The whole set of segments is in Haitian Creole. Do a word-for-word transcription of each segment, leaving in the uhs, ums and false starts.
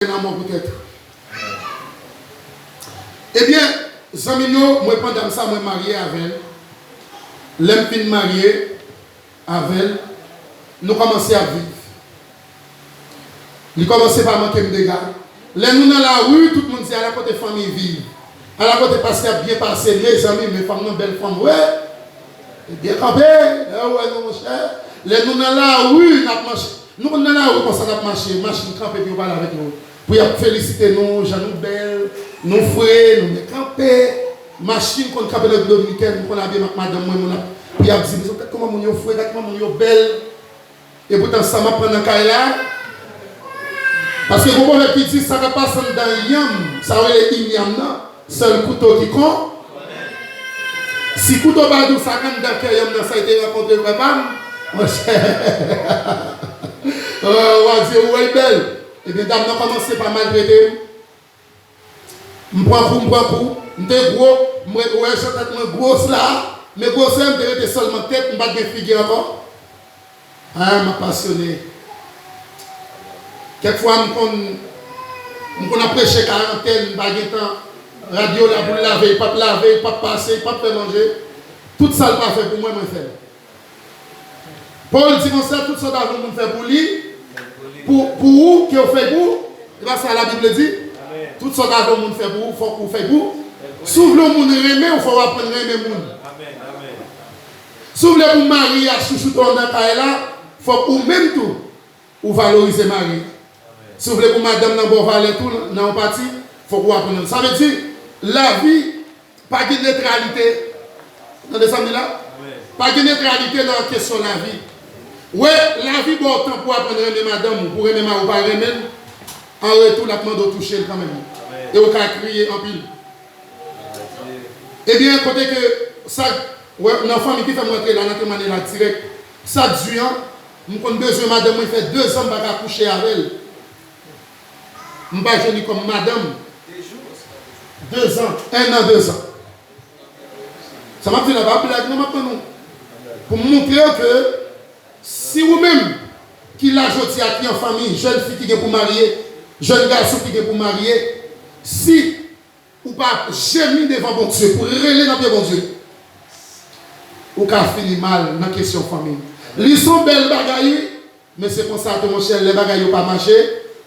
nan mò poutèt. Ebyen, zanmi m yo, mwen pran dam sa, mwen marye avè l. Lè m fin marye avè l, nou kòmanse ap viv. Li kòmanse pa manke m dega. Lè nou nan lari, tout moun di, "Ala kote fanmi viv. Ala kote pastè ap byen pase." Mezanmi, men fanm nan bèl fanm, wi. Li byen kanpe, lè ou wè nou, monchè. Lè nou nan lari, n ap mache. Nou konn nan lari konsa n ap mache, machin kanpe pou yo pale avèk nou. Pou y ap felisite nou, jan nou bèl, nou fre, nou byen kanpe. Machin konn kanpe nan Repiblik Dominikèn, m konn abiye m ak madanm mwen, moun ap, pou y ap di, "Mezanmi, gad kòman moun yo fre, gad kòman moun yo bèl." Epoutan, sa m ap pran nan kay la. Paske gon pwovèb ki di, "Sa k ap pase anndan yanm, sa yo rele inyam nan, sèl kouto ki kon." Si kouto pa di w sa k anndan kè yanm nan, sa l te rankontre, frè pa m, monchè. Ou a di, "Ou wè l bèl." Ebyen, dam nan kòmanse pa maltrete m. M pran kou, m pran kou. M te gwo, m wè, wè jan tèt mwen gwos la. Men gwosè, m te rete sèlman tèt, m pa t gen figi ankò. Ah, m ap pasyone. Kèk fwa, m konn, m konn ap preche karantèn, m pa gen tan. Radyo la pou l lave, li p ap lave, li p ap pase, li p ap fè manje. Tout sa l pa fè pou mwen, mwen fè l. Pòl di konsa, tout sa w ta vle yon moun fè pou li, pou, pou ou, ke w fè pou ou, e pa sa Labib di? Tout sa w ta vle yon moun fè pou ou, fòk ou fè pou ou. Si w vle yon moun renmen w, fò w aprann renmen moun. Si w vle pou mari a chouchoute w anndan kay la, fòk ou menm tou, ou valorize mari a. Si w vle pou madanm nan ba w valè tou nan yon pati, fòk ou aprann. Sa vle di, lavi pa gen netralite. Tande sa m di la? Pa gen netralite nan kesyon lavi. Wi, lavi ba w tan pou aprann renmen madanm ou, pou renmen mari w, pa renmen l. An retou, l ap mande w touche l kanmenm. E w ka kriye anpil. Ebyen, kote ke sa, wè, nan fanmi ki fè m rantre la, nan temwanye la dirèk, sa di an, m konn bezwen madanm mwen, fè dezan m pa ka kouche avè l. M pa jwenn li kòm madanm. Dezan, en an, dezan. Sa m ap di la, pa blag, non, m ap ban nou. Pou m montre w ke si ou menm ki la jodi a, ki an fanmi, jèn fi ki gen pou marye, jèn gason ki gen pou marye, si ou pa jemi devan Bondye, pou rele nan pye Bondye, ou ka fini mal nan kesyon fanmi. Li se yon bèl bagay, wi, men se konsa tou, monchè, lè bagay yo pa mache,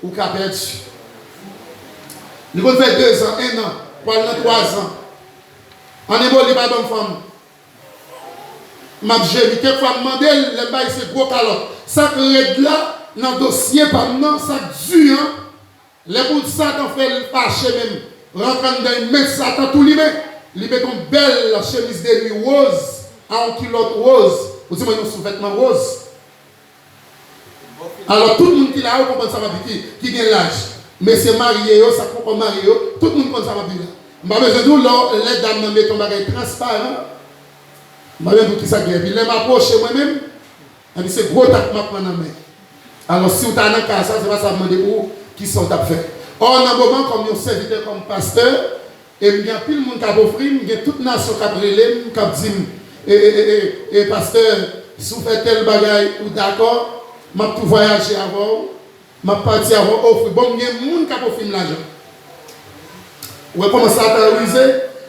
ou ka pèdi. Li konn fè dezan, en an, pral nan twazan. An eboli pa ban m fanm. M ap jemi. Kèk fwa m mande l, lè m bay se gwo kalòt. Sa k rèd la, nan dosye pa m nan, sa k di an, lè pou Satan fè l fache menm, rantre anndan men Satan tou limen. Li met yon bèl chemiz de nwi woz, a yon kilòt woz. Ou di mwen yon souvètman woz. Alò, tout moun ki la, yo konprann sa m ap di, ki, ki gen laj. Mesye marye yo, sa k poko marye yo, tout moun konn sa m ap di la. M pa bezwen di w, lè, lè dam nan mete yon bagay transparan, m pa bezwen di w ki sa k gen. Epi lè m apwoche mwen menm, epi se gwo tak m ap pran nan men. Alò, si w ta nan ka sa, se pa sa m mande pou ou, ki sa w t ap fè? Ò, nan moman, kòm yon sèvitè, kòm pastè, e m gen anpil moun k ap ofri m, gen tout nasyon k ap rele m, k ap di m, e, e, e, e, e, pastè, si w fè tèl bagay, ou dakò, m ap tou vwayaje avè w, m ap pati avè w, ofri. Bon, m gen moun k ap ofri m lajan. Ou wè kòman Satan rize?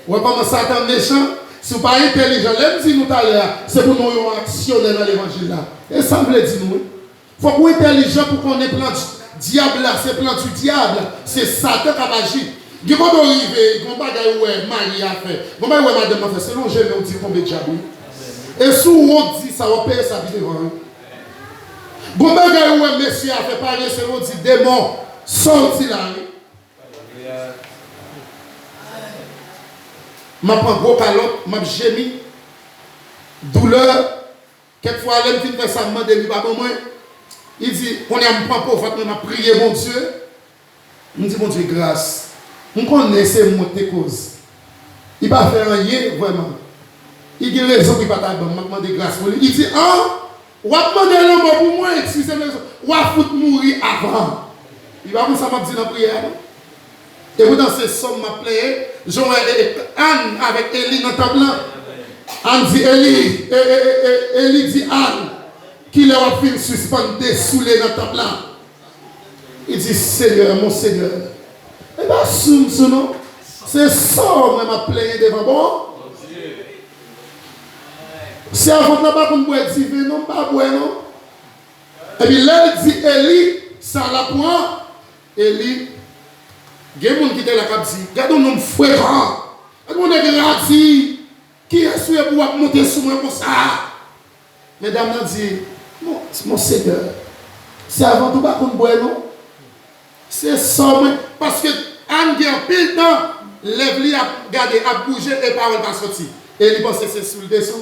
Ou wè kòman Satan mechan? Si w pa entèlijan, lè m di nou talè a, se pou nou yon aksyonè nan levanjil la. E sa m vle di nou, wi. Fòk ou entèlijan pou konnen plan di, dyab la, se plan di dyab, se Satan k ap aji. Gen kote w rive, gen yon bagay ou wè mari a fè, gen yon bagay ou wè madanm nan fè, se lonje men w di tonbe dyab, wi. E si w wont di sa, w ap peye sa pi devan, wi. Gen yon bagay ou wè mesye a fè, parese men w di demon, sa w di la, wi. M ap pran gwo kalòt, m ap jemi, doulè. Kèk fwa, lè m fin fè sa, m mande li pa ban mwen. Li di, kounye a m pran po vant mwen, m ap priye Bondye. M di Bondye gras. M konnen se mwen k te koz. Li pa fè anyen vrèman. Li gen rezon pou li pa ta ban m. M ap mande gras pou li. Li di, an, w ap mande lanmò pou mwen, eskize m, w a fout mouri avan. Li pa konn sa m ap di nan priyè a, non. Epoutan, se sò m ap plenyen. Jan w wè, e, e, Ann avèk Eli nan tanp lan. Ann di Eli, e, e, e, e, Eli di Ann, kilè w ap fin sispann desoule nan tanp lan? Li di, Senyè, Monsenyè, e pa sou m sou non. Se sa w wè m ap plenyen devan bon. Sèvant lan pa konn bwè diven non, m pa bwè non. Epi lè l di Eli, sa l ap pran, Eli, gen moun ki te la k ap di, gade yon nonm frekan, gade yon nèg radi, kiyès ou ye pou w ap monte sou mwen konsa? Men dam nan di, Mon, Monsenyè, sèvant ou pa konn bwè non. Se sa mwen, paske Ann gen anpil tan, lèv li ap gade, ap bouje e pawòl pa soti. E li panse se sou l te sou.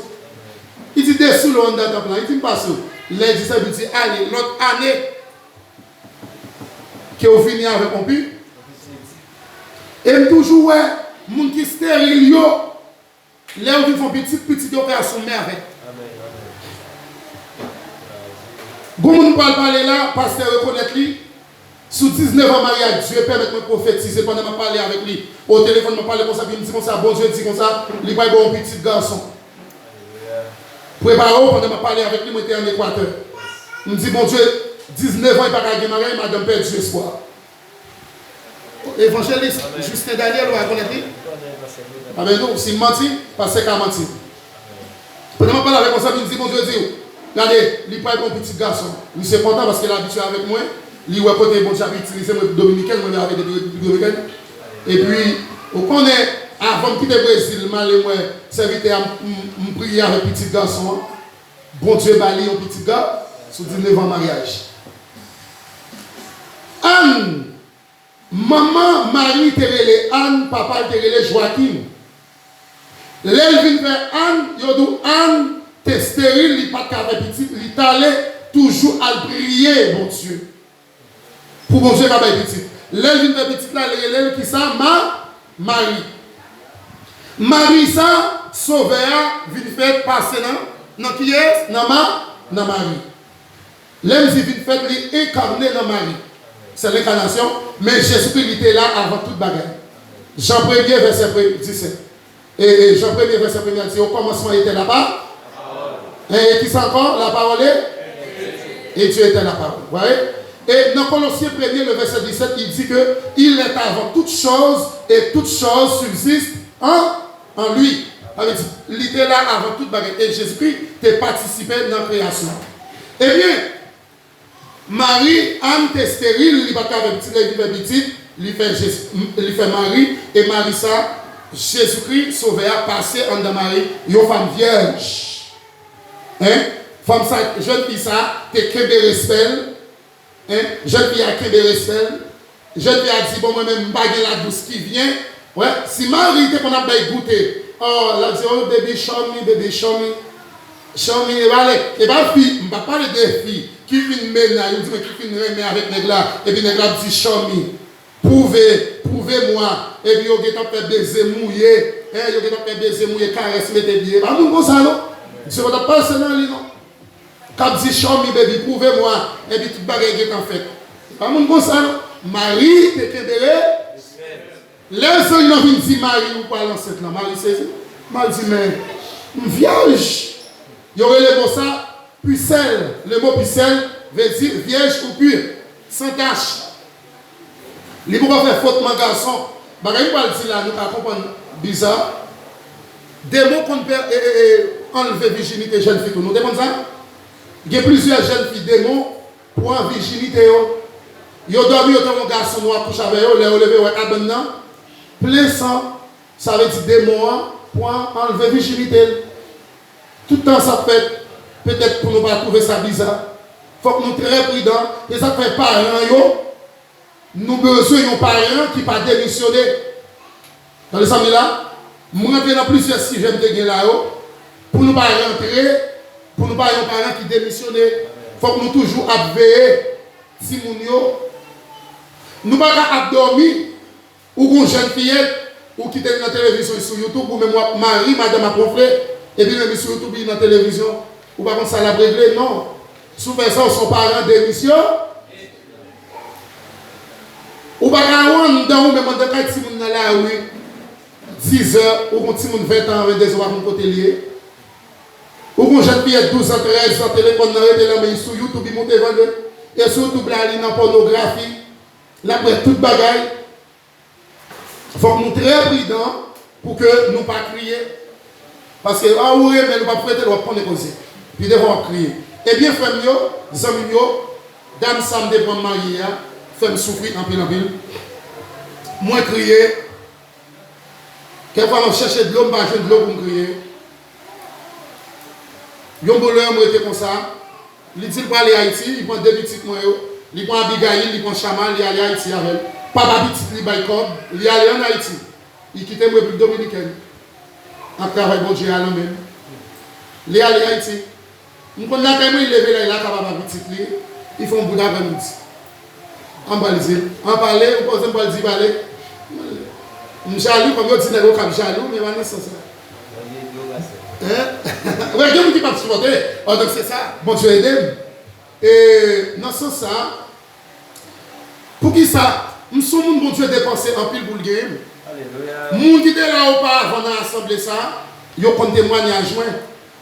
Li di, de sou l anndan tanp lan. Li di, m pa sou. Lè l di sa, li di, ale, lòt ane ke w vini avèk yon pi. E m toujou wè moun ki steril yo, lè yo vin fè yon pitit, pitit yo ka sou mèvèy. Gon moun m pral pale la, pastè rekonèt li. Sou diznèf an maryaj, Dye pèmèt mwen pwofetize pandan m ap pale avèk li o telefòn, m ap pale konsa, epi m di konsa, Bondye di konsa, li pral ba w yon pitit gason. Prepare w, pandan m ap pale avèk li, mwen te ann Ekwatè. M di, Bondye, diznèf an, li pa ka gen maryaj, madanm pèdi espwa. Evanjelis Justin Daniel, ou rekonèt li? Amen, non, si m manti, pastè ka manti. Pandan m ap pale avèk yon zanmi, m di, Bondye di w, gade, li pral gen yon pitit gason. Misye kontan paske l abitye avèk mwen. Li wè kote Bondye ap itilize mwen, Dominikèn, mwen avè depi Repiblik Dominikèn. Epi, ou konnen, avan m kite Brezil, m ale m wè sèvitè a, m, m, m priye avèk pitit gason an. Bondye ba li yon pitit gason sou diznèf an maryaj. Ann, manman Mari te rele Ann, papa l te rele Jwakim. Lè l vin fè Ann, yo di w Ann te esteril, li pa t ka fè pitit, li t ale toujou al priye Bondye pou Bondye ka bay pitit. Lè l vin fè pitit la, li rele l kisa? Ma, Mari. Mari sa, Sovè a vin fèt pase nan, nan kiyès? Nan Ma, nan Mari. Lè m di vin fèt, li enkane nan Mari. Se lenkanasyon, men Jezikri, li te la avan tout bagay. Jan premye, vèsè pre-, disèt. E, e Jan premye, vèsè premye a di, o kòmansman etè la pa-, e, e kisa ankò? La parole est, et Dieu était la parole. Vous voyez? E nan Kolosyen premye, le vèsè disèt, il dit que il est avant toutes choses et toutes choses subsistent en, en lui. Sa vle di, li te la avan tout bagay. E Jezikri te patisipe nan kreyasyon. Ebyen, Mari, Ann te esteril, li pa t ka fè pitit, lè li vin fè pitit, li fè Jezi, li fè Mari, e Mari sa, Jezikri, Sovè a, pase anndan Mari, yon fanm vyèj. Hein? Fanm sa, jèn fi sa, te kenbe respè l. Hein? Jèn fi a kenbe respè l. Jèn fi a di, bon, mwen menm, m pa gen ladous ki vyen. Wè, si Mari te konn ap bay goute, oh, l ap di, oh, baby, show me, baby, show me. Show me, e pa lè, e pa fi, m pa pale de fi ki fin mennaj, ou di mwen ki fin renmen avèk nèg la, epi nèg la ap di, show me. Pwouve, pwouve mwa. Epi yo gentan fè beze mouye, hein, yo gentan fè beze mouye, karès mete byen. E pa moun konsa, non. Misye pa t ap pase nan li, non. K ap di, show me, baby, pwouve mwa, epi tout bagay gentan fèt. Se pa moun konsa, non. Mari te kenbe re-, lè zanj lan vin di Mari, ou pral ansent lan, Mari sezi. Mari di, men, m vyèj. Yo rele mo sa, pucelle. Le mot pucelle veut dire vierge ou pure, sans tache. Li poko fè fot man gason. Bagay m pral di la, nou ka konprann biza. Demon konn pè, e, e, e, anlve vijinite jèn fi tou. Nou te konn sa? Gen plizyè jèn fi demon pran vijinite yo. Yo dòmi, yo tankou yon gason, nou ap kouche avè yo, lè yo leve, yo wè kabann nan plen san. Sa vle di demon an pran, anlve vijinite l. Tout tan sa ap fèt, petèt pou nou pa twouve sa biza, fòk nou trè pridan. Se sa k fè paran yo, nou bezwen yon paran ki pa demisyone. Tande sa m di la? M rantre nan plizyè sijè m te gen la yo. Pou nou pa rantre, pou nou pa yon paran ki demisyone, fòk nou toujou ap veye timoun yo. Nou pa ka ap dòmi. Ou gon jèn fiyèt, ou kite li nan televizyon, li sou YouTube, ou menm w ap mari, madanm ap wonfle, epi li menm li sou YouTube, li nan televizyon, ou pa konn sa l ap regle, non. Si w fè sa, ou se yon paran demisyon. Ou pa ka wè anndan ou menm anndan kay timoun nan lari, dizè, ou gon timoun ven tan, venndezè, ou pa konn kote l ye. Ou gon jèn fiyèt douz an, trèz an, telefòn nan rete nan men l, sou YouTube, li monte vande. E sou YouTube la, li nan pònografi. L ap wè tout bagay. Fòk nou trè pridan pou ke nou pa kriye. Paske, a, ou renmen l, ou p ap fwete l, w ap konnen koze. Pi devan w ap kriye. Ebyen, frè m yo, zanmi m yo, dam sa m te pran m marye a, fè m soufri anpil, anpil. Mwen kriye. Kèkfwa, m ap chèche dlo, m pa jwenn dlo pou m kriye. Yon bon lè, m rete konsa. Li di l prale Ayiti, li pran de pitit mwen yo. Li pran Abigail, li pran Chama, li ale Ayiti avè l. Papa pitit li bay kòb, li ale ann Ayiti. Li kite m Repiblik Dominikèn. Ak travay Bondye a nan men m. Li ale Ayiti. M konn lakay mwen, li leve la, li lakay papa pitit li. Li fè yon bout aprèmidi. An m pral di l. An pale, ou panse m pral di pale? M jalou, kòm yo di nèg Okap jalou, men pa nan sans sa. Hein? Wè, gen moun ki p ap sipòte. An, donk se sa. Bondye ede m. E nan sans sa, poukisa m se yon moun Bondye depanse anpil pou l genyen m? Alelouya. Moun ki te la oparavan nan asanble sa, yo konn temwayaj mwen.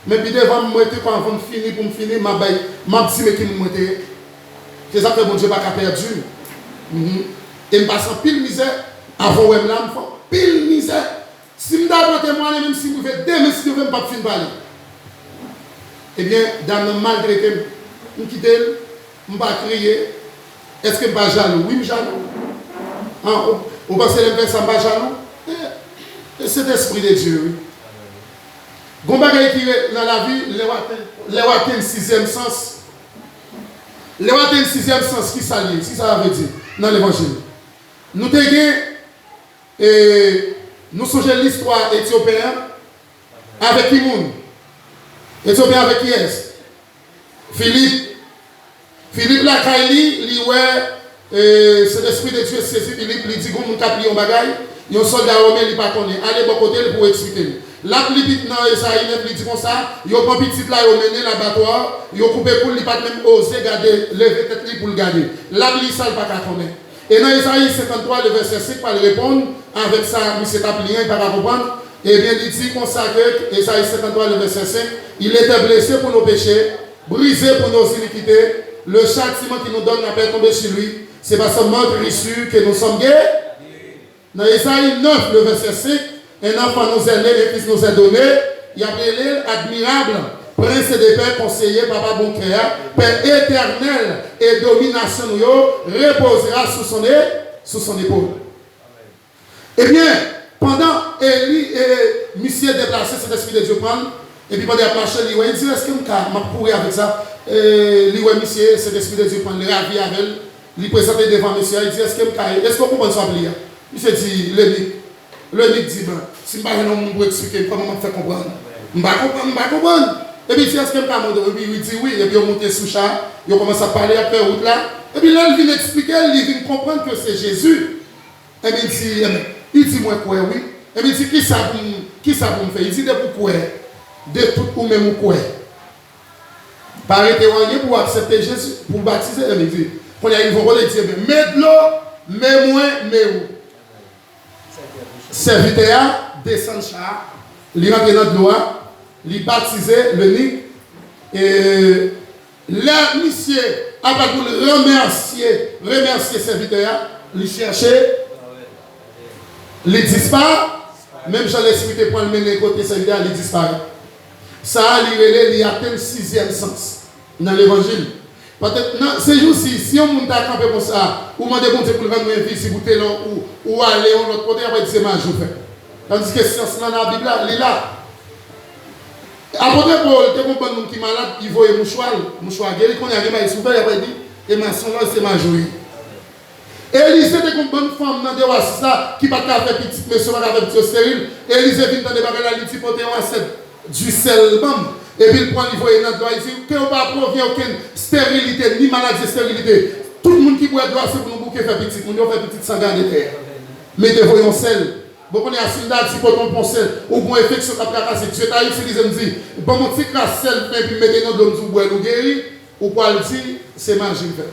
Men pi devan, m rete avan m fini, pou m fini, m ap bay, m ap di men ki moun mwen te ye. Se sa k fè Bondye pa ka pèdi m. Mhm. E m pase anpil mizè, avan w wè m la, m fè anpil mizè. Si m ta pran temwayaj, menm si m rive demen, si Dye vle, m p ap fin pale. Ebyen, dam nan maltrete m. M kite l, m pa kriye. Èske m pa jalou? Wi, m jalou. An, ou, ou panse lè m fè sa, m pa jalou? E, e Sentespri de Dye, wi. Gon bagay ki re-, nan lavi, lè w atenn, lè w atenn sizyèm sans, lè w atenn sizyèm sans, ki sa l ye? Ki sa l vle di nan levanjil? Nou te gen, e, nou sonje listwa Etyopen an avèk ki moun? Etyopen an avèk kiyès? Filip. Filip lakay li, li wè, e, Sentespri de Dye sezi Filip, li di, gon moun k ap li yon bagay, yon sòlda women li pa konnen. Ale bò kote l pou w eksplike l. L ap li pit nan Ezayi nèf, li di konsa, yo pran pitit la, yo mennen l abatwa, yo koupe kou l, li pa t menm oze gade, leve tèt li pou l gade. L ap li sa l pa ka konnen. E nan Ezayi senkanntwa, le vèsè senk, pral reponn avèk sa misye t ap li an, li pa ka konprann. Ebyen, li di konsa ke, Ezayi senkanntwa, le vèsè senk, il était blessé pour nos péchés, brisé pour nos iniquités, le châtiment qui nous donne la paix est tombé sur lui, c'est par sa meurtrissure que nous sommes guéris. Nan Ezayi nèf, le vèsè senk, un enfant nous est né, un fils nous est donné, y ap rele l admirab, prince de paix, konseye, papa bon kè a, pè etènèl, e dominasyon nou yo repozera sou son e, sou son epòl. Ebyen, pandan Eli, e, misye deplase, Sentespri de Dye pran l, epi pandan y ap mache, li wè, li di, èske m ka, m ap kouri avèk sa, e, li wè misye, Sentespri de Dye pran l, li ravi avè l, li prezante devan mesye a, li di, èske m ka, èske w konprann sa w ap li a? Misye di, lenik. Lenik di, ben, si m pa jwenn yon moun pou eksplike m, kòman m ap fè konprann? M pa konprann, m pa konprann. Epi li di, èske m ka mande w? Epi li di, wi. Epi yo monte sou cha, yo kòmanse ap pale, y ap fè wout la. Epi lè l vin eksplike l, li vin konprann ke se Jezi. Epi li di, enben, li di, mwen kwè, wi. Epi li di, kisa pou m, kisa pou m fè? Li di, depi w kwè, de tout ou menm ou kwè. Pa rete w anyen pou w aksepte Jezi, pou w batize. Epi li di, kounye a, li rive yon kote, li di, enben, men dlo, men mwen, men ou. Sèvitè a desann cha a, li rantre nan dlo a, li batize lenik, e lè misye ap al pou l remèsye, remèsye sèvitè a, li chèche, li dispa, menm jan lespri te pran l mennen kote sèvitè a, li disparèt. Sa a, li rele, li atenn sizyèm sans nan levanjil. Patèt nan se jou si, si yon moun ta kanpe konsa, ou mande Bondye pou l rann ou envizib, ou te lè ou, ou ale yon lòt kote, y ap di se maji w fè. Tandiske syans lan nan Bib la, li la. Apot Pòl te gon bann moun ki malad, li voye mouchwa l, mouchwa geri, kounye a gen bagay sou fè, y ap di, e ma-, se yon lòj, se maji w ye. Elize te gon bann fanm nan de wa sis la ki pa t ka fè pitit, mesye pa ka fè pitit, yo esteril. Elize vin tande bagay la, li di, pote yon asèt disèl ban m. Epi l pran, li voye nan dlo a, li di, que vous pas provient aucune stérilité, ni maladie, stérilité. Tout moun ki bwè dlo a, se pou nou bouke fè pitit. Moun yo fè pitit san gade tè. Mete voye yon sèl. Bon, kounye a, si m ta di, pote yon pon sèl, ou gon enfeksyon k ap trakase, Dye ta itilize m di, ban m yon ti kras sèl fen, epi m mete nan dlo, m di w bwè l, ou geri. Ou pral di, se maji m fè.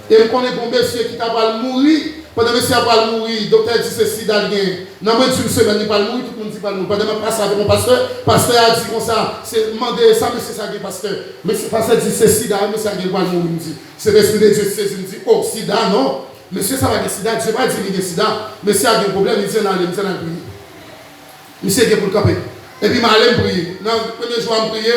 E m konnen gon mesye ki ta pral mouri. Pandan mesye a pral mouri, doktè di se sida l genyen. Nan mwens d'une semèn, li pral mouri, tout moun di pral mouri. Pandan m ap pase avèk yon pastè, pastè a di konsa, se mande sa mesye sa gen, pastè. Mesye, pastè di se sida wi mesye a gen, li pral mouri, m di. Sentespri de Dye sezi m, di, o, sida non. Mesye sa pa gen sida, Dye pa di li gen sida. Mesye a gen pwoblèm, li di ann ale, m di ann al priye. Misye gen pou l kanpe. Epi m ale m priye. Nan premye jou a m priye,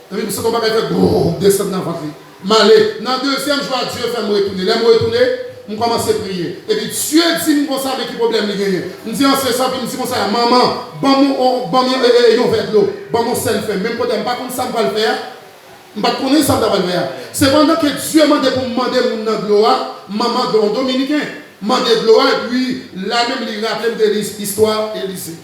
epi m santi yon bagay fè gwo desann nan vant li. M ale. Nan dezyèm jou a, Dye fè m retounen. Lè m retounen, m kòmanse priye. Epi Dye di m konsa, men ki pwoblèm li genyen. M di an se sa, epi m di konsa, manman, ban m yon, ban m yon, e, e, yon vè dlo. Ban m yon sèl fè. Menm kote a, m pa konn sa m pral fè a. M pa t konnen sa m ta pral fè a. Sepandan ke Dye mande pou m mande moun nan dlo a, manman dlo, yon Dominiken, mande dlo a, epi la menm li raple m de lis-, istwa Elize.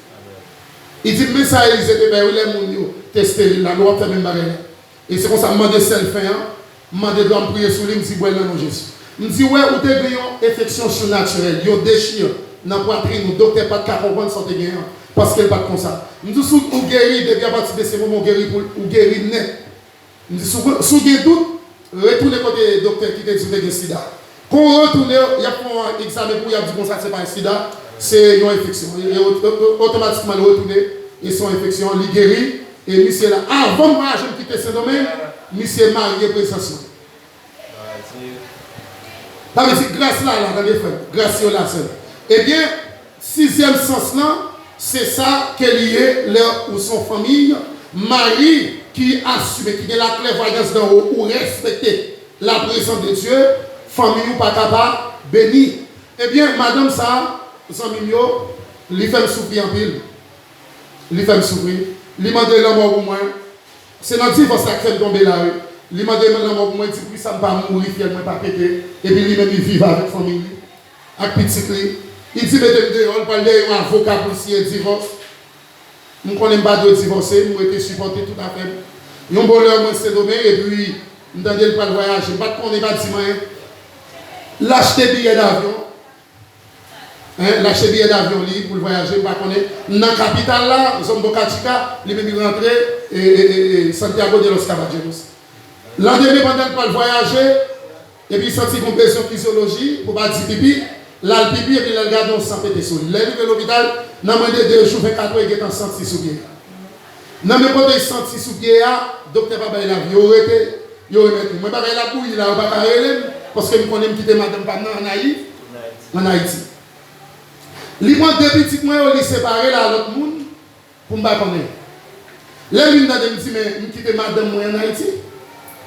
Li di m, men sa Elize te fè wi lè moun yo te esteril la, nou w ap fè menm bagay la. E se konsa m mande sèl fen an, m mande dlo a, m priye sou li, m di bwè l nan non Jezi. M di, wè, ou te gen yon enfeksyon sinatirèl, yon dechire nan pwatrin ou, doktè pa t ka konprann sa w te gen an, paske l pa t konsa. M di, si w geri, depi apati de se moman w geri pou ou geri nèt. M di, si w, si w gen dout, retounen kote doktè ki te di w te gen sida. Kon w retounen, y ap fè yon egzamen pou w, y ap di konsa se pa sida, se yon enfeksyon. E, e, o-, o-, otomatikman, li retounen, e se yon enfeksyon, li geri, e misye la. Avan m pa janm kite Sendomeng, misye marye prezans mwen. Sa vle di, gras la la, tande frè m, gras yo la sèl. Ebyen, sizyèm sans lan, se sa ke li ye lè ou se yon fanmi, mari ki asime, ki gen laklèvwayans dan ou, ou respekte la prezans de Dye, fanmi ou pa ka pa beni. Ebyen, madanm sa, zanmi m yo, li fè m soufri anpil. Li fè m soufri. Li mande lanmò pou mwen. Se nan divòs la k fè m tonbe la, wi. Li mande lanmò pou mwen, di poukisa m pa mouri, fyèl mwen pa pete. Epi li menm li viv avèk fanmi li, ak pitit li. Li di mete m deyò, li pral dèyè yon avoka pou l siyen divòs. M konnen m pa dwe divòse, m rete sipòte tout afè m. Yon bon lè mwen Sendomeng, epi m tande l pral vwayaje. M pa t konnen, li pa t di m anyen. L achte biyè davyon. Hein, l achte biyè davyon li pou l vwayaje, m pa konnen. Nan kapital la, zòn Boca Chica, li menm li rantre, e, e, e, e, Santiago de los Caballeros. Landemen, pandan l pral vwayaje, epi li santi gon bezwen fizyoloji, pou pa di pipi, l al pipi, epi lè l gade yon san pete sou li. Lè l rive lopital, nan mwens de de jou, vennkat è, li gentan santi sou pye a. Nan men kote l santi sou pye a, doktè pa bay lavi. Yo rete, yo remèt li. Mwen bagay la bouyi la, yo pa ka rele m, paske m konnen m kite madanm pa m nan ann Ayi-, ann Ayiti. Li pran de pitit mwen yo, li separe l a lòt moun, pou m pa konnen. Lè l vin tande m di, men m kite madanm mwen ann Ayiti.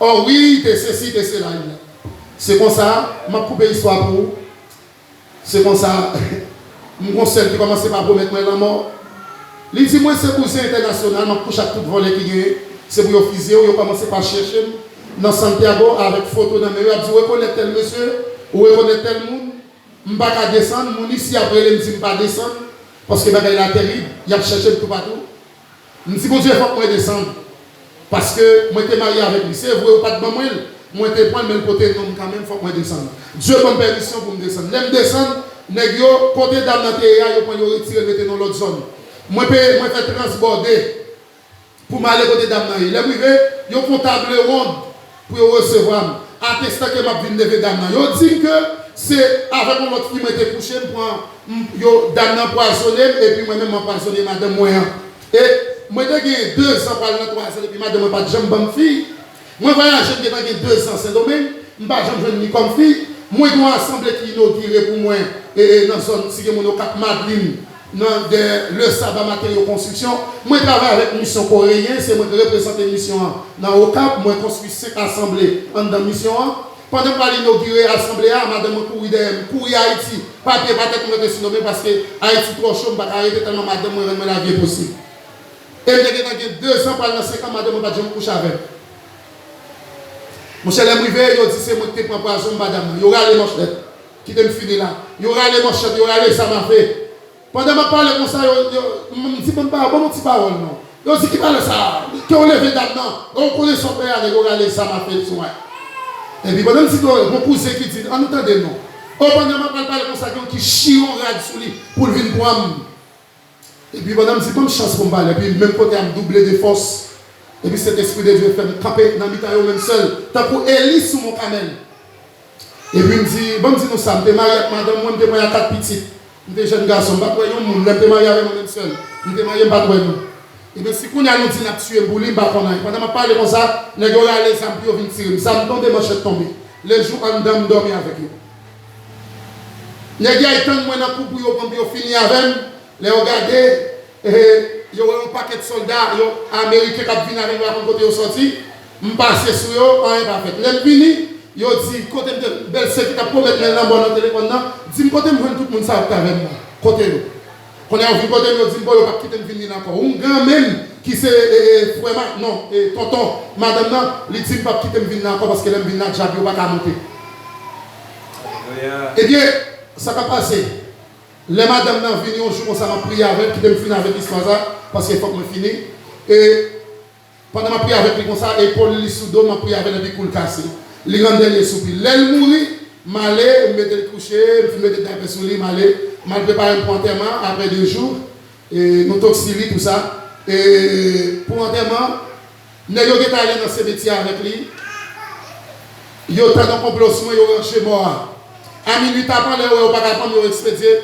Ò wi, te sesi, te sela, li la. Se konsa, m ap koupe istwa pou ou. Se konsa, m gon sèl ki kòmanse pa pwomèt mwen lanmò. Li di mwen se kouzen entènasyonal, m ap kouche ak tout vòlè ki genyen. Se pou yo fizye w, yo kòmanse pa chèche m nan Santiago avèk foto nan men yo, y ap di w rekonèt tèl mesye, ou rekonèt tèl moun. M pa ka desann, moun isi ap rele m di m pa desann, paske bagay la terib, y ap chèche m toupatou. M di Bondye fòk mwen desann, paske mwen te marye avèk li. Se vre, yo pa t ban mwen l, mwen te pran l, men l pote non m kanmenm, fòk mwen desann. Dye ban m pèmisyon pou m desann. Lè m desann, nèg yo, kote dam nan te ye a, yo pran l, yo retire l, mete nan lòt zòn. Mwen peye, mwen fè transbòde pou m ale kote dam nan ye. Lè m rive, yo fè yon table ronde pou yo resevwa m. Atestan ke m ap vin leve dam nan. Yo di m ke se avèk yon lòt fi mwen te kouche, m pran, m, yo, dam nan pwazonnen m, epi mwen menm m anpwazonnen madanm mwen an. E mwen te gen de zan pral nan twa zan epi madanm mwen pa t janm ban m fi. Mwen vwayaje, m gentan gen de zan Sendomeng, m pa janm jwenn li kòm fi. Mwen gen yon asanble ki inogire pou mwen, e, e, nan zòn, si gen moun, Okap Madlin, nan, dèyè Le Sabbat Matériaux Construction. Mwen travay avèk misyon koreyen, se mwen ki reprezante misyon an nan Okap. Mwen konstwi senk asanble anndan misyon an. Pandan m pral inogire asanble a, madanm mwen kouri dèyè m, kouri Ayiti. Papye pa tèt mwen rete sou non men, paske Ayiti twò cho, m pa ka rete tèlman madanm mwen rann mwen lavi enposib. E m te gentan gen de zan pral nan senk an, madanm mwen pa t janm kouche avè m. Monchè, lè m rive, yo di se mwen ki te pran pwazon, m ba dam nan. Yo rale manchèt. Kite m fini la. Yo rale manchèt, yo rale zam afe. Pandan m ap pale konsa, yo, yo, m, m di, "Ban m pa, ban m yon ti pawòl non." Yo di, "Ki pale sa a? Ke w leve dam nan? Ou konnen sa w fè a?" Nèg yo rale zam afe sou mwen. Epi pandan m di, gon kouzen ki di, "Ann nou tande non." O, pandan m ap pale, pale konsa, gen yon ki chire yon rad sou li pou l vin pran m. Epi pandan m di, "Ban m chans pou m pale." Epi menm kote a, m double de fòs. Epi Sentespri de Dye fè m kanpe nan mitan yo menm sèl, tankou Eli sou Mont Kamèl. Epi m di, ban m di nou sa, m te marye ak madanm mwen, m te pran kat pitit. M te jèn gason, m pa t wè yon moun. Lè m te marye avè mwen menm sèl, m te marye, m pa t wè nou. Ebyen, si kounye a nou di n ap tiye m pou li, m pa konn anyen. Pandan m ap pale konsa, nèg yo rale zam pou yo vin tire m. Zam tonbe, manchèt tonbe. Lejou anndan, m dòmi avèk yo. Nèg yo al tann mwen nan kou pou yo pran m, pou yo fini avè m. Lè yo gade, e, yo wè yon pakèt sòlda, yo, ameriken k ap vin avè m, yo pa konn kote yo sòti. M pase sou yo, anyen pa fèt. Lè m vini, yo di, kote m te, bèlsè ki t ap pwomèt mwen lanmò nan telefòn nan, di m kote m jwenn tout moun sa yo ki t avè m nan. Kote yo? Kounye a yo vin kote m, yo di m, bon, yo p ap kite m vin li la ankò. Oungan menm, ki se, e, e, frè ma-, non, e, tonton madanm nan, li di m p ap kite m vin la ankò paske lè m vin la, dyab yo pa ka monte. Ebyen, sa k ap pase? Lè madanm nan vini yon jou konsa, m ap priye avè l, kite m fini avèk istwa sa, paske fòk mwen fini. E pandan m ap priye avèk li konsa, epòl li sou do m, m ap priye avè l, epi kou l kase. Li rann dènye soupi. Lè l mouri, m ale, m mete l kouche, m fin mete dapè sou li, m ale, m al prepare m pou antèman, apre de jou, e, nou tok si li, tou sa. E pou antèman, nèg yo gentan ale nan simetyè avèk li. Yo tann yon konplo sou mwen, yo ranje mò a. A minui tapan, lè yo wè yo pa ka pran m, yo ekspedye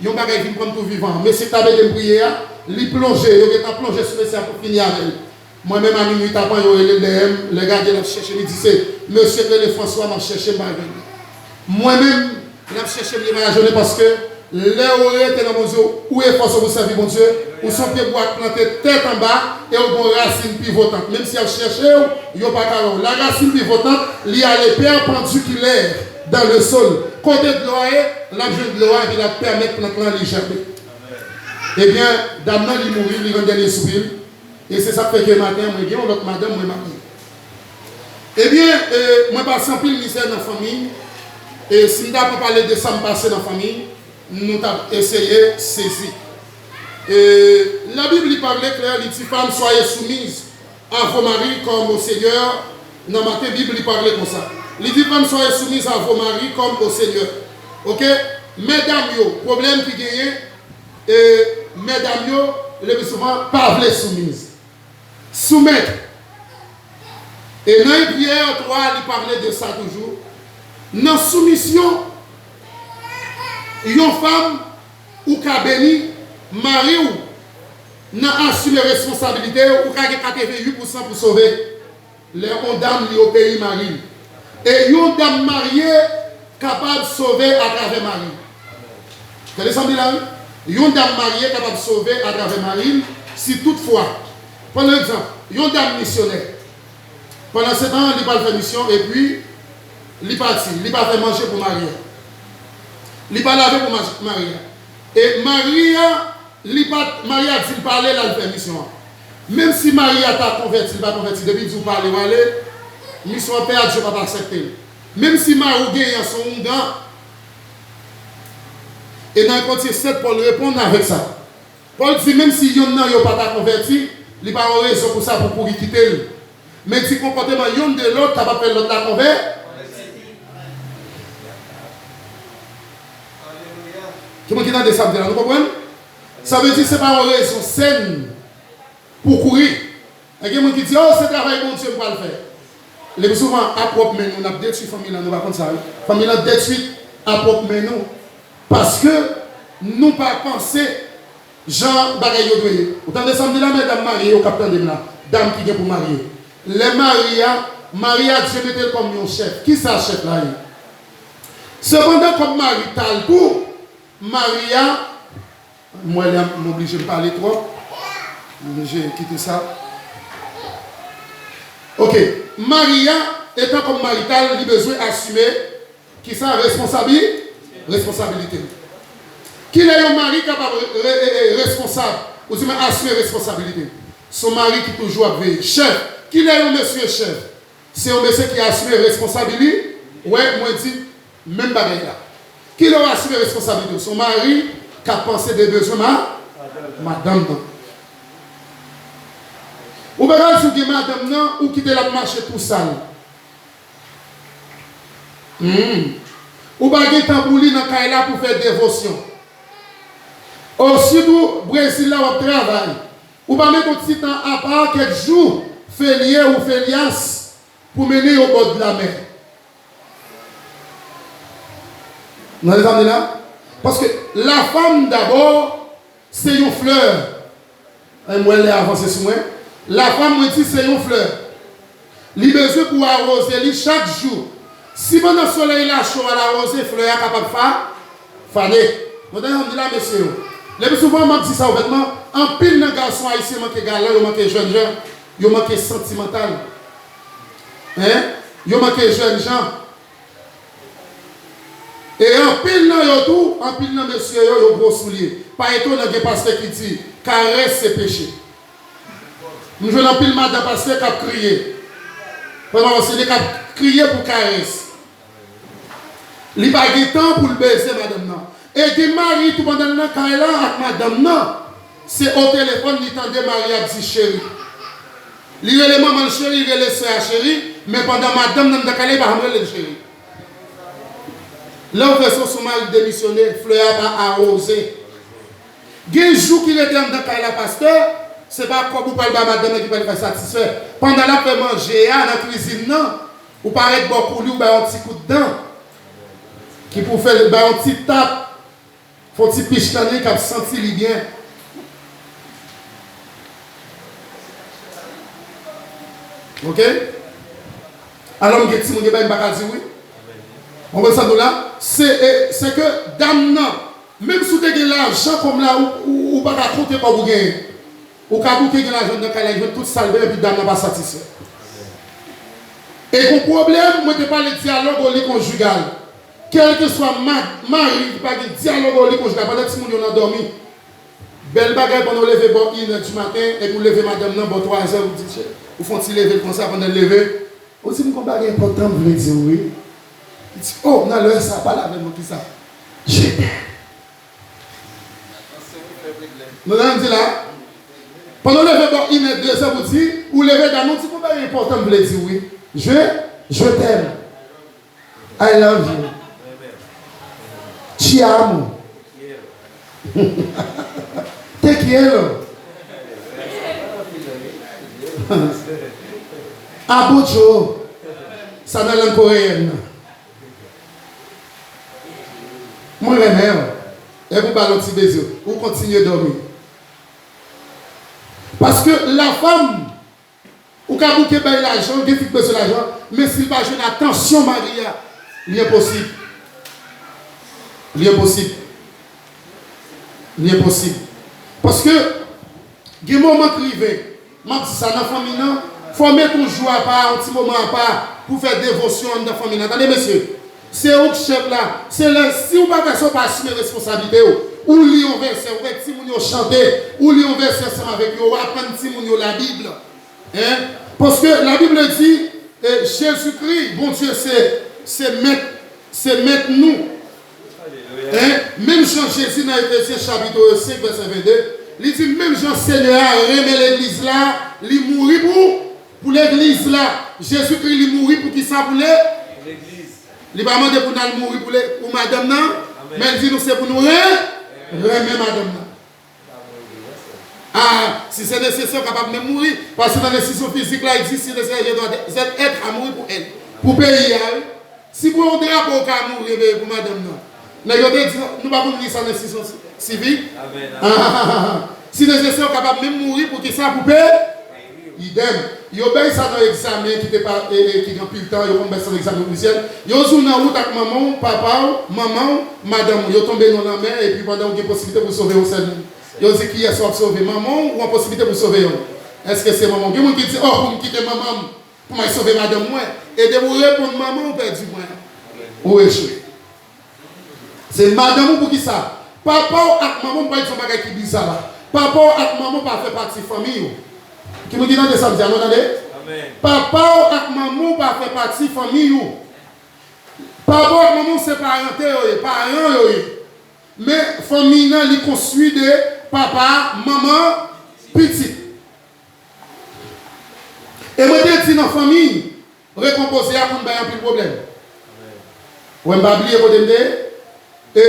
yon bagay vin pran m tou vivan. Mesye k t ap ede m priye a, li plonje, yo gentan plonje sou mesye a pou fini avè l. Mwen menm, a minui tapan, yo rele l dèyè m, lè gade l ap chèche m, li di, se mesye k rele Franswa m ap chèche, m pa jwenn li. Mwen menm, l ap chèche m, li pa ka jwenn li, paske lè ou rete nan Bondye, ou efòse w pou sèvi Bondye, ou se yon pyebwa k plante tèt anba e ou gen yon rasin pivotant. Menm si y ap chèche w, yo pa ka wè w. La racine pivotante, li ale pèpandikilè dans le sol. Kote dlo a ye, l ap jwenn dlo a epi l ap pèmèt plant lan li jèmen. Ebyen, dam nan, li mouri, li rann dènye soupi l. E se sa k fè ke maten an, mwen gen yon lòt madanm mwen marye. Ebyen, e, mwen pase anpil mizè nan fanmi. E si m ta pran pale de sa m pase nan fanmi, nou t ap eseye sezi. E, la Bible, li pale klè, li di, Femmes, soyez soumises à vos maris comme au Seigneur. Nan maten, Bib, li pale konsa. Li di, Femmes, soyez soumises à vos maris comme au Seigneur. Oke? Medam yo, pwoblèm ki genyen, e, medam yo, le pli souvan, pa vle soumiz. Soumèt. E nan Ebreyè twa, li pale de sa toujou. Nan soumisyon, yon fanm, ou ka beni mari w nan asime responsabilite w, ou ka gen katreventuit pousan pou sove. Lè yon dam li obeyi mari l. E yon dam marye kapab sove atravè mari l. Tande sa m di la, wi. Yon dam marye kapab sove atravè mari l si toutfwa, pran egzanp, yon dam misyonè. Pandan se tan, li pral fè misyon epi li pati. Li pa fè manje pou mari a. Li pa lave pou maj-, mari a. E mari a, li pa, mari a di l pa ale, l al fè misyon an. Menm si mari a ta konvèti, li pa konvèti, depi l di w pa ale, w ale, misyon an pèdi, yo p ap aksepte l. Menm si mari w genyen an se yon oungan, e nan Korentyen sèt, Pòl reponn avèk sa. Pòl di, menm si yonn nan yo pa ta konvèti, li pa yon rezon pou sa pou kouri kite l. Men di konpòteman yonn de lòt kapab fè lòt la konvè. Ki moun ki tande sa m di la, nou konprann? Sa vle di se pa yon rezon sèn pou kouri. E gen moun ki di, o, se travay Bondye m pral fè. Le pli souvan, a pwòp men nou, n ap detwi fanmi lan, nou pa konn sa, wi. Fanmi lan detwi a pwòp men nou. Paske nou pa panse jan bagay yo dwe ye. Ou tande sa m di la, medam marye yo k ap tande m la, dam ki gen pou marye. Lè mari a, mari a, Dye mete l kòm yon chèf. Kisa chèf la ye? Sepandan, kòm mari tal tou, mari a, m wè lè m oblije m pale twòp, m oblije kite sa. Oke, mari a, etan kòm mari tal, li bezwen asime Kisa responsabi-, responsabilite l? Kilè yon mari kapab re-, re-, e, e, responsab, oudimwen asime responsabilite l? Se yon mari ki toujou ap veye. Chèf, kilè yon mesye chèf? Se yon mesye ki asime responsabili-, wè, mwen di menm bagay la. Kilè w asime responsabilite w? Se yon mari k ap panse de bezwen ma-, madanm nan. Ou pa ka di w gen madanm nan, ou kite l ap mache tou sal. Hmm. Ou pa gen tan pou li nan kay la pou fè devosyon. Ositou, Brezil la w ap travay. Ou pa met yon ti tan apa kèk jou, felye ou felyas, pou mennen yo bò de lamè. Nan lè sa m di la? Paske la fanm dabò, se yon flè. E m wè lè avanse sou mwen. Lafanm, mwen di, se yon flè. Li bezwen pou w awoze li chak jou. Si pandan solèy la cho a, l awoze, flè a kapab fa-, Fane. Nou tande sa m di la, mesye yo? Lepi souvan, m ap di sa ouvètman, anpil nan gason ayisyen manke galan, yo manke jènjan, yo manke santimantal. Hein? Yo manke jènjan. E anpil nan yo tou, anpil nan mesye yo, yo gwo soulye. Pa etonan gen pastè ki di, karès se peche. M jwenn anpil madan pastè k ap kriye. Pandan se li k ap kriye pou karès. Li pa gen tan pou l beze madanm nan. E gen mari tou pandan l nan kay la ak madanm nan, se o telefòn li tande mari ap di cheri. Li rele manman l cheri, li rele sè a cheri, men pandan madanm nan nan kay la, li pa janm rele l cheri. Lè w vè se sou mari demisyone, flè a pa awoze. Gen jou ki rete anndan kay la pastè, se pa kòb ou pral bay madanm nan ki pral fè satisfè. Pandan l ap fè manje a nan kwizin nan, ou parèt bò kou li, ou bay yon ti kout dan ki pou fè l bay yon ti tap, fè yon ti pich nan li k ap santi li byen. Oke? Alò m gen timoun gen bagay m pa ka di wi. Ou konprann sa m di w la? Se, e, se ke dam nan, menm si w te gen lajan kòm la, ou, ou, ou pa ka konte kòb ou genyen. Ou ka bouke gen lajan nan kay la, jwenn tout sa l bezwen, epi dam nan pa satisfè. E gon pwoblèm, mwen te pale dyalòg oli konjigal. Kèlkeswa ma-, mari ki pa gen dyalòg oli konjigal, pandan timoun yo nan dòmi, bèl bagay pandan w leve bò inè di maten, epi w leve madanm nan bò twazè, ou di, "Chè," ou fè yon ti leve l konsa pandan l leve, ou di, "M gon bagay enpòtan m vle di w wi." Li di, "O, nan lè sa, pale avè m non, kisa?" "Je t'aime." Nou nan di la, pandan w leve bò inè, dezè pou di, ou leve dam nan, ou di, "Gon bagay enpòtan m vle di w wi." Je, je t'aime. I love you. Te amo. Te quiero. Abocho. Sa nan lang koreyèn nan. Mwen renmen w. Epi w ba l yon ti beze, ou kontinye dòmi. Paske la femme, ou ka bouke bay lajan, gen fi k bezwen lajan, men si l pa jwenn atansyon mari a, li enposib. Li enposib. Li enposib. Paske gen moman k rive, m ap di sa nan fanmi nan, fò w mete yon jou apa, yon ti moman apa pou fè devosyon anndan fanmi nan. Tande mesye, se ou k chèf la. Se lè, si w pa fè sa, w pa asime responsablite w. Ou li yon vèsè, ou fè timoun yo chante, ou li yon vèsè ansanm avèk yo, ou aprann timoun yo Labib. Hein? Paske Labib di, e, Jezikri, Bondye se, se mèt, se mèt nou. Hein? Menm jan Jezi nan Efezyen chapit senk vèsè vennde, li di menm jan Senyè a renmen legliz la, li mouri pou, pou legliz la. Jezikri li mouri pou kisa? Pou le-, li pa mande pou n al mouri pou le-, pou madanm nan, men l di nou se pou nou ren-, renmen madanm nan. Ah, si se nesesè, w kapab menm mouri. Paske nan desizyon fizik la, li di, si nesesè, je dois être à mourir pour elle. Pou peyi a, wi. Si pou yon drapo, ou ka mouri, ebyen, pou madanm nan. Nèg yo te di, nou pa konn li sa nan desizyon si-, sivik. Ah, si nesesè, ou kapab menm mouri pou kisa? Pou peyi. Idèm. Yo bay sa nan egzamen ki te pa, e, e, ki gen anpil tan, yo konn bay sa nan egzamen ofisyèl. Yo di w nan wout ak manman w, papa w, manman w, madanm ou. Yo tonbe nan lanmè, epi pandan w gen posiblite pou w sove yon sèl moun. Yo di kiyès w ap sove, manman w ou an posiblite pou w sove yonn? Èske se manman w? Gen moun ki di, o, pou m kite manman m, pou m al sove madanm mwen. E depi w reponn manman w, ou pèdi pwen an. Ou echwe. Se madanm ou pou kisa? Papa w ak manman w, m pral di yon bagay ki biza la. Papa w ak manman w pa fè pati fanmi w. Ki moun ki tande sa m di a, nou tande? Papa w ak manman w pa fè pati fanmi w. Papa w ak manman w se parante yo ye, paran yo ye. Men fanmi nan li konstwi de papa, manman, pitit. E mwen te di nan fanmi, rekonpoze a konn bay anpil pwoblèm. Wè m pa bliye kote m te ye. E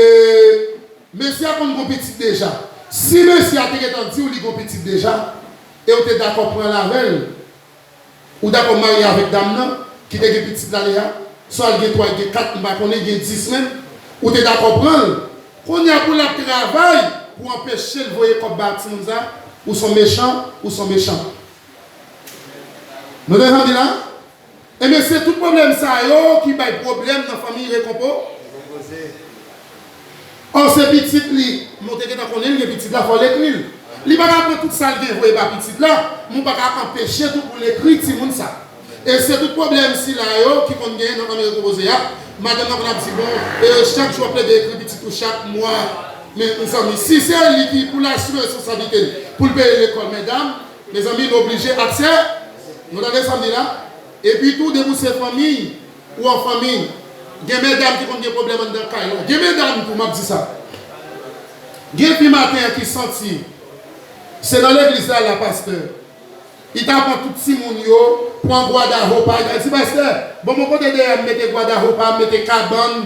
mesye a konn gon pitit deja. Si mesye a te gentan di w li gon pitit deja, e w te dakò pran l avè l, ou dakò marye avèk dam nan, ki te gen pitit la deja, swa l gen twa, l gen kat, m pa konnen, gen dis menm, ou te dakò pran l. Kounye a pou l ap travay pou anpeche l voye kòb ba timoun sa, ou s on mechan, ou s on mechan. Nou te tande la? Ebyen, se tout pwoblèm sa yo ki bay pwoblèm nan fanmi rekonpo-, Ò, se pitit li. Men w te gentan konnen l gen pitit la, fò l ekri l. Li pa ka pran tout sa l gen voye ba pitit la, men w pa ka anpeche tou pou l ekri timoun sa. E se tout pwoblèm sila yo ki konn genyen nan fanmi repoze a. Madanm nan konn ap di, bon, e, chak jou w ap plede ekri pitit ou chak mwa. Men, mezanmi, si se li ki pou l asime responsablite l, pou l peye lekòl medam, mezanmi, l oblije aksè. Nou tande sa m di la? Epi tou, depi w se fanmi, ou an fanmi, gen medam ki konn gen pwoblèm anndan kay la. Gen medam tou, m ap di sa. Gen fi maten an ki santi se nan legliz la l la pastè. Li ta pran tout timoun yo, pran gwadahopa, li ta di, pastè, ban m yon kote dèyè m mete gwadahopa, m mete kabann,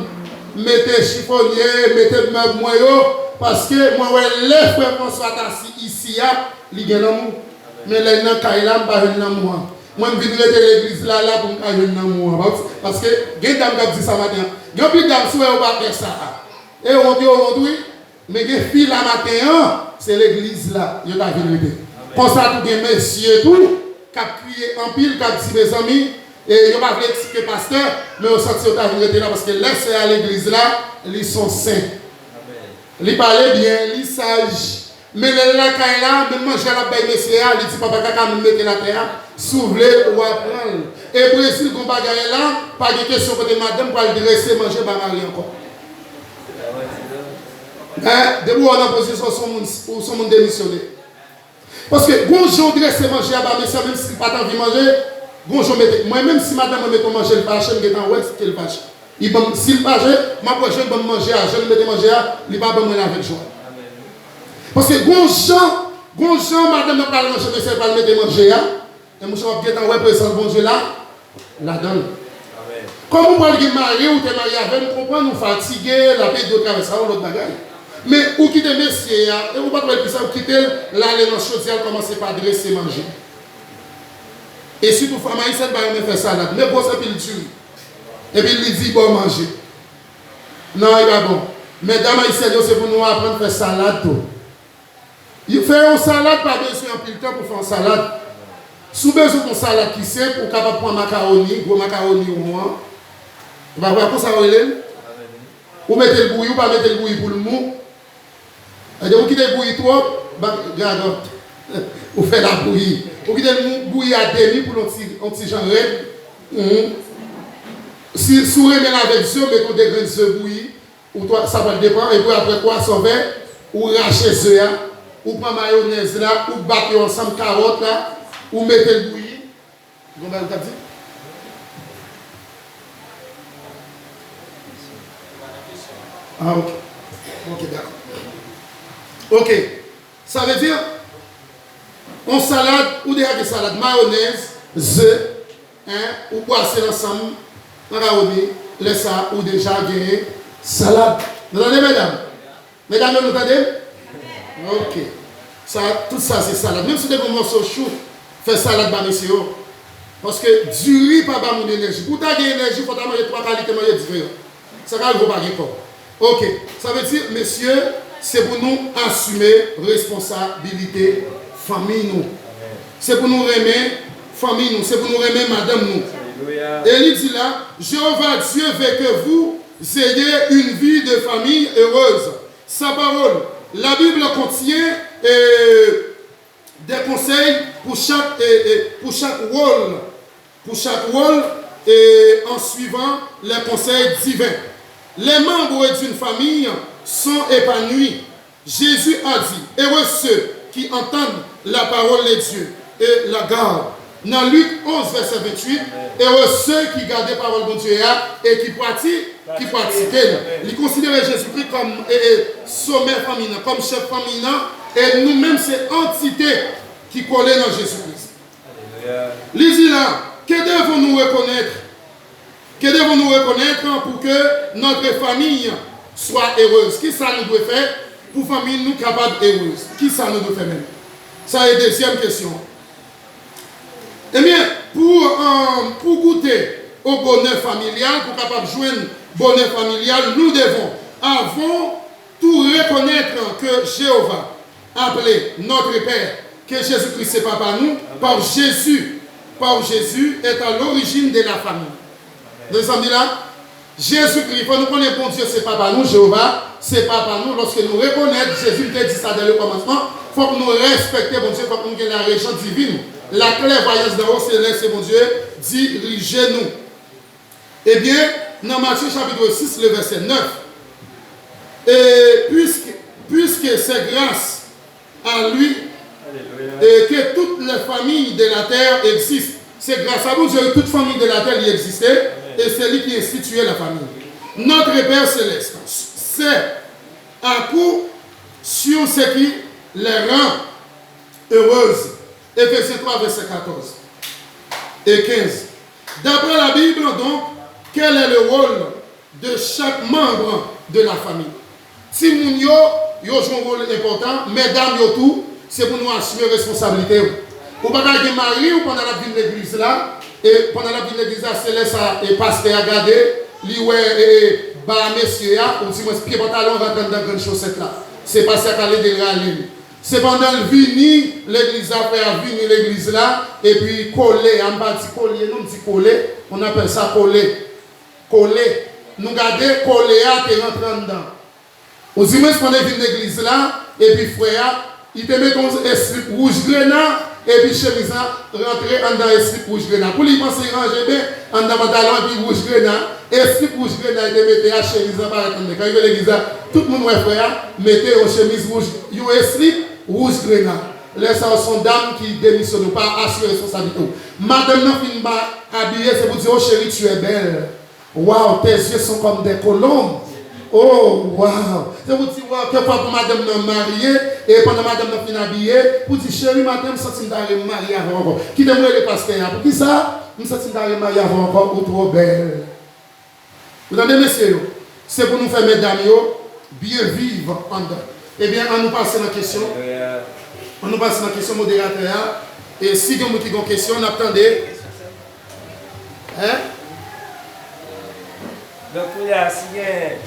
m mete chifonye, m mete mèb mwen yo, paske mwen wè lè frè Franswa ta si isi a, li gen lanmou. Men lè l nan kay la, m pa jwenn lanmou an. Mwen, m vin rete legliz la, la pou m ka jwenn lanmou an. Pas-, paske gen dam k ap di sa maten an. Gen anpil dam, si w wè yo pa fè sa a. E wont, yo wont, wi. Men gen fi la maten an, se legliz la yo ta vin rete. Konsa tou gen mesye tou k ap kriye anpil, k ap di, mezanmi, e yo pa vle eksplike pastè, men yo santi yo ta vin rete la, paske lè sè a legliz la, li s on sen. Li pale byen, li saj. Men lè l lakay la, menm manje a l ap bay mesye a, li di, papa kaka, menm mete l atè a, si w vle, w a pran l. E Brezil, gon bagay la, pa gen kesyon kote madanm pral drese manje ba mari ankò. Men, depi w nan pozisyon, w s on moun, ou s on moun demisyone. Paske gon jan w drese manje a ba mesye a, menm si l pa t anvi manje, gon jan w mete. Mwen menm, si madanm mwen mete yon manje, l fache, m gentan wè ke l fache. Li ban m, si l fache, m ap wè jan l ban m manje a, jan l mete manje a, li pa ban mwen l avèk jwa. Paske gon jan, gon jan madanm nan pral ranje mesye a, pral mete manje a, e monchè, w ap gentan wè prezans Bondye la, ladan l. Kòm ou pral gen mari, ou te marye avè l, m konprann ou fatige, l ap ede w travèse, sa yon lòt bagay. Men ou kite mesye a, e ou pa t wè l pi sa, ou kite l, l ale nan chodyè, l kòmanse pa drese manje. E sitou fanm ayisyèn pa renmen fè salad, men gwosè pil diri. Epi li di, ba w manje. Non, li pa bon. Medam ayisyèn yo, se pou nou aprann fè salad tou. Fè yon salad pa bezwen anpil tan pou fè yon salad. Si w bezwen fè yon salad ki senp, ou kapab pran makawoni, gwo makawoni won an. E pa vre, konsa yo rele l? Ou mete l bouyi, ou pa mete l bouyi pou l mou. Èske ou kite l bouyi twòp, ba, gagòt. Ou fè l ap bouyi. Ou kite l mou, bouyi a demi pou l yon ti, yon ti jan rèd. Mhm. Si, si w renmen l avèk ze, ou mete yon de grenn ze bouyi. Ou twa, sa pral depann. Epi apre twa sòvè, ou rache ze a, ou pran mayonèz la, ou bat yo ansanm, kawòt la, ou mete l bouyi. Gon bagay ou t ap di? Ah, ok. Ok, dakò. Ok. Sa vle di, yon salad, ou deja gen salad, mayonèz, ze, en, ou bwase l ansanm, makawoni, lè sa a, ou deja genyen salad. Nou tande, medam? Medam yo, nou tande m? Ok. Sa, tout sa se salad. Menm si w te gen yon mòso chou, fè salad ba mesye yo. Paske diri pa ba moun enèji. Pou w ta gen enèji, fò w ta manje twa kalite manje diferan. Sa ka rive w pa gen kòb. Ok. Sa vle di, mesye, se pou nou asime responsabilite fanmi nou. Se pou nou renmen fanmi nou. Se pou nou renmen madanm nou. E li di la, Jéhovah Dieu veut que vous ayez une vie de famille heureuse. Sa pawòl, la Bible contient, euh, des conseils pour chaque, euh, euh, pour chaque rôle, pour chaque rôle, et en suivant les conseils divins. Les membres d'une famille sont épanouis. Jésus a dit, heureux ceux qui entendent la parole de Dieu et la gardent. Nan Lik onz, vèsè venntuit, heureux ceux qui gardent pawòl Bondye a e ki prati-, ki pratike l. Li konsidere Jezikri kòm, e, e, somè fanmi nan, kòm chèf fanmi nan, e nou menm se antite ki kole nan Jezikri. Li di la, que devons-nous reconnaître? Que devons-nous reconnaître pour que notre famille soit heureuse? Kisa nou dwe fè pou fanmi nou kapab erez? Kisa nou dwe fè menm? Sa e dezyèm kesyon. Ebyen, pou, euh, pou goute au bonheur familial, pou kapab jwenn bonè familyal, nous devons avant tout reconnaître que Jéhovah appelé notre Père, que Jésus-Christ se papa nou, par Jésus, par Jésus est à l'origine de la famille. Mezanmi la, Jezikri, fò nou konnen Bondye se Papa nou, Jewova se Papa nou. Lòske nou rekonèt, Jezi m te di sa dan le kòmansman, fòk nou respekte Bondye, fòk nou gen la rejyon divin, la klèvwayans d'en haut, se lè se Bondye dirije nou. Ebyen, nan Matye chapit sis, le vèsè nèf, et puisque, puisque c'est grâce à lui et que toutes les familles de la terre existent. Se gras a Bondye wi tout fanmi de la tè li egziste, e se li ki enstitiye la famille. Notre Père Céleste sait à coup sûr ce qui les rend heureuses. Éphésiens trois, verset quatorze et quinze. D'après la Bible, donc, quel est le rôle de chaque membre de la famille? Timoun yo, yo jwe yon wòl enpòtan, medam yo tou, se pou nou asime responsablite yo. Ou pa ka gen mari w pandan l ap vin legliz la, e pandan l ap vin legliz la, se lè sa e pastè a gade, li wè e, e, ba mesye a, oudimwens pye pantalon an rantre anndan grenn chosèt la. Se pastè a k al ede l rale l. Se pandan l vini legliz la, frè a vini legliz la, epi kole a, m pa di kolye non, m di kole, on appelle ça kole. Kole. Nou gade kole a te rantre anndan. Oudimwens pandan l vin legliz la, epi frè a, li te mete yon eslip wouj grena, epi chemiz la rantre anndan eslip wouj grena. Pou li panse li ranje byen, anndan pantalon epi wouj grena, eslip wouj grena li te mete a, chemiz la parèt anndan. Kan rive legliz la, tout moun wè frè a mete yon chemiz wouj, yon eslip wouj grena. Lè sa a, se yon dam ki demisyone, ou pa asire responsablite w. Madanm nan fin ba abiye, se pou di, oh chérie, tu es belle. Waw, tes yeux sont comme des colombes. Oh, waw. Se pou di, waw, kèk fwa pou madanm nan marye, e pandan madanm nan fin abiye, pou di, cheri, maten m santi m ta renmen marye avè w ankò. Kite m rele pastè a. Poukisa? M santi m ta renmen marye avè w ankò, ou twò bèl. Ou tande, mesye yo? Se pou nou fè medam yo byen viv anndan. Ebyen, ann nou pase nan kesyon. Ann nou pase nan kesyon moderatè a. E si gen moun ki gen kesyon, n ap tande. Hein? Donk, kounye a, si gen,